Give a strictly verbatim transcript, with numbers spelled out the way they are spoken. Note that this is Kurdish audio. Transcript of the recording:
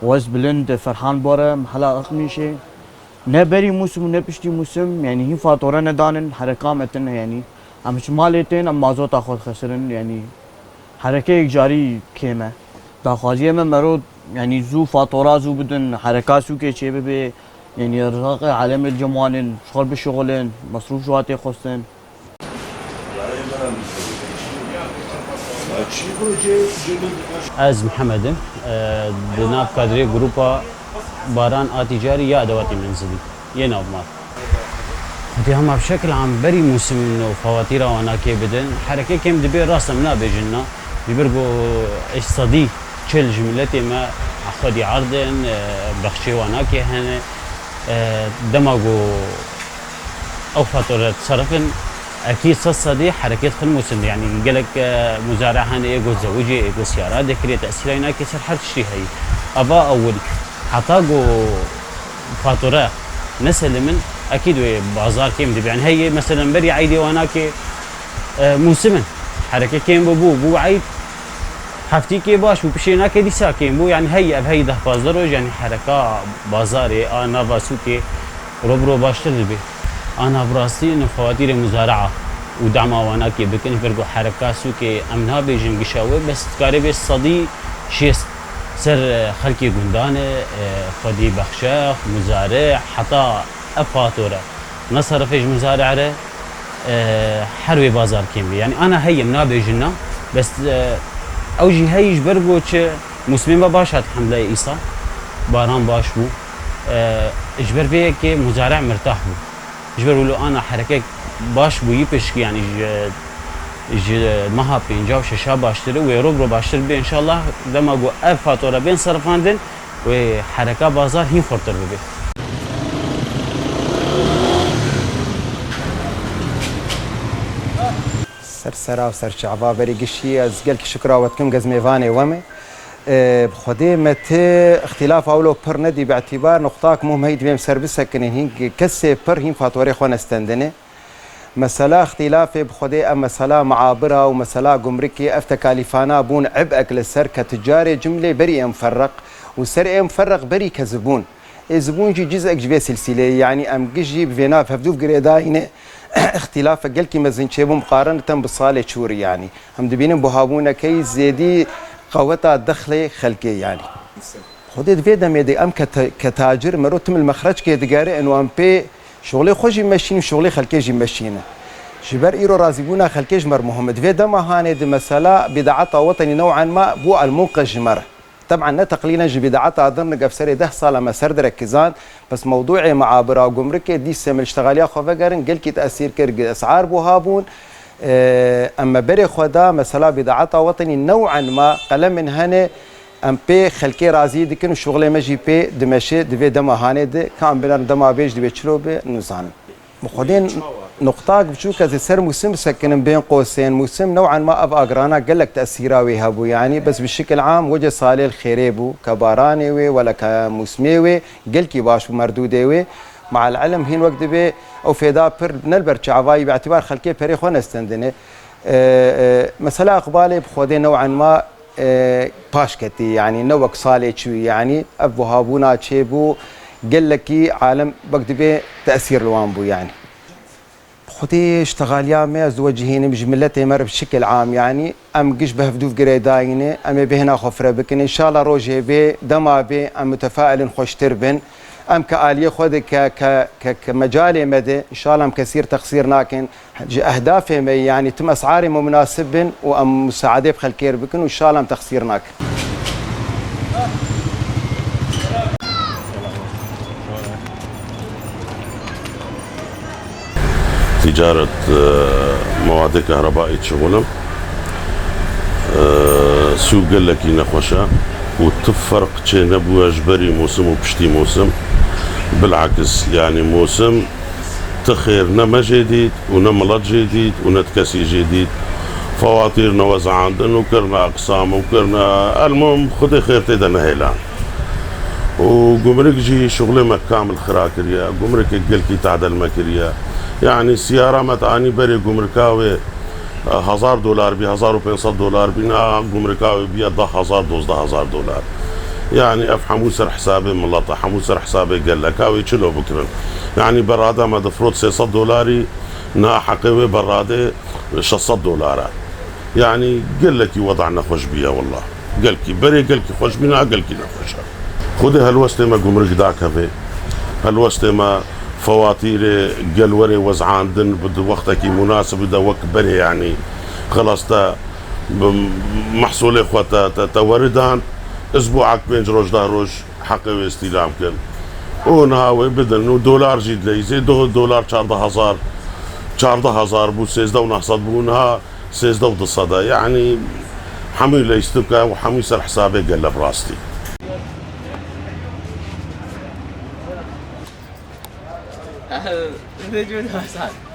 Wez Bilind, Ferhan Bore, Mehela Aqmîşê. Ne berî mûsim û ne piştî mûsim, yanî hîn fatore nedanin, hereka me tine, yanî em ji malê tên, em mazota xwe dixisirin, yanî herekeyek carî kêm e. Daxwaziyê me mero, yanî zû fatora zû bidin, hereka sûkê çêbibe, yanî rizaqê alemê li cem wan in, ji xwe bişixulin, mesrûf ji wan tê xwestin. Ez Mihemed im. E, di nav kadrê grupa Baran a Tîcarî ya Edewatî Menzilî yê navmar. Xwedî hema bi şekil am berî mûsim û fawatîra wanakê bidin. Hereke kêm dibê, rast em nabêjin na. Ji ber ku sedî çil ji miletê me xwedî erdin, e, bexçê wanakê hene. E, dema ku ew fatore diserifin, ekî sed sedî hereket xin mûsim. Yanî gelek, e, muzare hene, ê got zewicê, ê got siyara dekirê, tesîra wî nake ser her tiştî heyî. Eva ewil. Heta ku fatore neselimin, ekîd wê bazar kêm dibe. Yanî heyê, meselen, berî eydê wanakê, e, mûsim in. Hereke kêm bû, bû, bû eyd. Heftîkê baş bû, pişê nake dîsa kêm bû. Yanî heyî, ev heyî deh pazdeh roj, yanî hereka bazarê a nava sûkê ro bi ro baştir dibe. Ana bi rastî nifxewatîrê muzara'a û dema wanakê bikin, ji ber ku hereka sûkê em nabêjin gişa wê, bes dikare bê sedî şêst ser, e, xelkê gundan e, e, xwedî bexşex, muzare, heta ev fatore neserifê ji muzare re, e, her wê bazar kêm bê. Yanî ana heyim nabêjin na, bes, e, ew jî heyî ji ber ku çi mûsimê me baş hat hemleyê îsal, baran baş bû. E, ji ber vê yekê muzare mirtah bû. Ji ber wilo ana herekek baş bûyî pişkî, yanî ji, ji meha pênca û şeşa baştir e, wê ro bi ro baştir bibe înşallah. Dema ku ev fatore bên serifandin, wê hereka bazar hîn xurtir bibe. Ser sera û ser çava berî giştî ez gelkî şikira we dikim, ez mêvanê we me. E, bi Xwedê me ti îxtîlafa wilo pir nedî, bi îtîbar nuqtak muhim heyî divê em ser bisekinin. Hîn kesê pir hîn fatorê xwe nestendine. Mesela îxtîlafê bi Xwedê ev mesela miabira û mesela gumrikê ev tekalîfana bûn ibek li ser ke ticarê cimlê berî ê muferreq û ser ê muferreq berî ke zibûn. Ê zibûn jî cizek ji vê silsîleyê, yanî em giş jî bi vê nav hevdûv girêdayîne îxtîlafek gelkî mezin çêbû miqareneten bi salê çûrî yanî. Em dibînin buhabûnekey zêdî qeweta dexlê xelkê yanî. Xwedê di vê demê de em ke te-, ke tacir mero tim li mexreçkê digere ên û em pê şixulê xwe jî meşînin, şixulê xelkê jî meşînin. Ji ber îro razîbûna xelkê ji me re muhim e. Di vê dema hanê di mesela bîdaeta wetenî new'an ma bû elmunqez ji me re. Teb'an ne teqlîlen ji bîdaeta din, li gef serê deh sala me ser direkizand, bes mewdûê miabira û gumrikê dîsê min li ştexaliya xwe vegerin, gelkî tesîr kir, es'ar buha bûn. Ee, em me berê xwe da, mesela bîdaeta wetenî new'an ma qelemên hene, em pê xelkê razî dikin û şuxlê me jî pê dimeşe di vê dema hanê de, ka em binerin dema bêj dibê çilo be, nizanim. Bi Xwedê nuqtak biçûk ez ê ser mûsim bisekinim, bên qosên mûsim new'an ma ev agrana gelek tesîra wê hebû, yanî bes bi şikil am wece salê li xêrê bû, ke baranê wê wele ke mûsimê wê gelkî baş bû merdûdê wê. Me'al ilm hîn wek dibê ew fêda pir ne li ber çavayî, bi îtîbar xelkê perê xwe nestendine. E, e, mesela iqbalê bi Xwedê new'an ma e, paş ketî, yanî ne wek salê çûyî, yanî ev buhabûna çêbû, gelekî alem wek dibê tesîr li wan bû, yanî. Xwedê ştexaliya me ez diwecihînim ji miletê me re bi şikil am, yanî em giş bi hevdûv girêdayîne, em ê bêhna xwe fire bikin. Înşallah rojê bê, dema bê em mutefailin xweştir bin. Em ke aliyê xwe de ke, ke, ke, ke mecalê me de, înşallah em kesîr texsîr nakin. Ji ehdafê me, yanî tim es'arê me munasib bin û em musaadê bi xelkê re bikin û înşallah em texsîr nakin. Ticaret, e, mewade kehrebaî dişixulim. E, sûk gelekî nexweş e û tu ferq çê nebûye ji berî mûsim û piştî mûsim. Bilakis, yanî mûsim ti xêr ne me jê dît û ne milet jê dît û ne ti kesî jê dît. Fewatîr ne wezeandin û kirine eqsam û kirine, elmûm Xwedê xêr tê de nehêlan. Û gumrik jî şuxlê me kamil xira kiriye. Gumrikê gelkî tadel me kiriye. Yanî siyara me te anî berê gumrika wê, e, hezar dolar bî, hezar û pênc sed dolar bî, na gumrika wê bîye deh hezar, dozdeh hezar dolar. Yanî ev hemû ser hesabê mileta, hemû ser hesabê geleka wê çilo bikirin. Yanî berade me difrot sê sed dolarî, niha heqê wê berade şeş sed dolar e. Yanî gelekî weda nexweş bûye wela. Gelkî berê gelkî xweş bî, niha gelkî nexweş e. Xwedê helwestê me gumruk dakeve. Helwestê me fewatîrê gel were wezandin bi di wextekî munasib de wek berê yanî xilas te bi mehsulê xwe te, te, te weridan. Ez bo ak pênc roj deh roj heqê wê îstîlam kin. Û niha wê bidin û dolar jî dileyîzê do-, dolar çardeh hezar, çardeh hezar bû, sêzdeh û neh sed bû, niha sêzdeh û du sed e. Yanî hemû leyîstik e û hemû ser hesabê gele bi rastî. Rêdîyo Hasan.